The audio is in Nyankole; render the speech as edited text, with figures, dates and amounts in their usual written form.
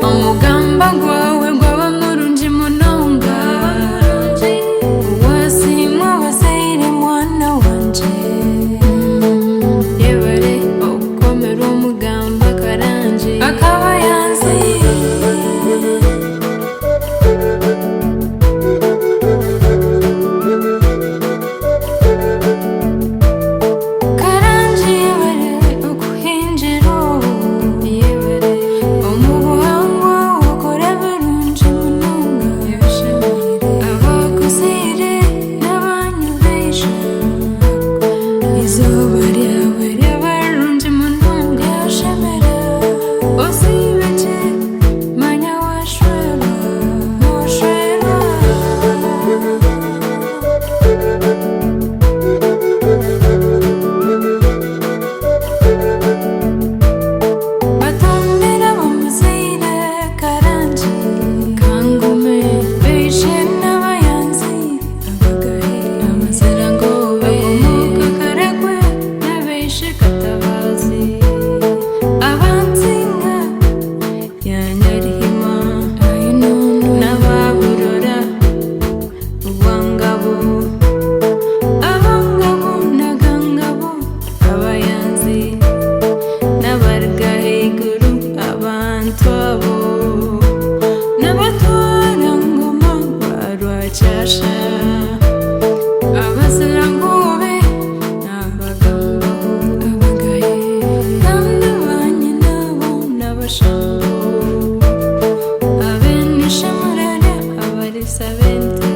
Omugamba gwawe gwaba murungi munonga Wasiimwa abazaire mwana wangye Yebare okukomera omugamba Karangi Akaba yanzaire. Karangi yebare okuhingira obu yebare omu buhangwa wakora ebirungi munonga abakuzaire n'abanyu baija eizooba ryawe ryaba rirungi munonga osiibe gye manya washwerwa noshwerwa. Batambira abamuzaire Karangi Kangume Baishe n'abayanzi Abagahe Abazirangobe Abakomoka Karagwe n'abaishe Katabaazi Abansinga ya Nyarihima N'ababurora Rwangabo Abangabo n'agangabo Abayanzi n'abaruga ahaiguru Abantu abo n'abatwara ngoma ba Rwakyasha Abazirangobe n'abagambaho Abagaye kandi banyinabo n'abashambo Abenishamurare abarisa b'ente.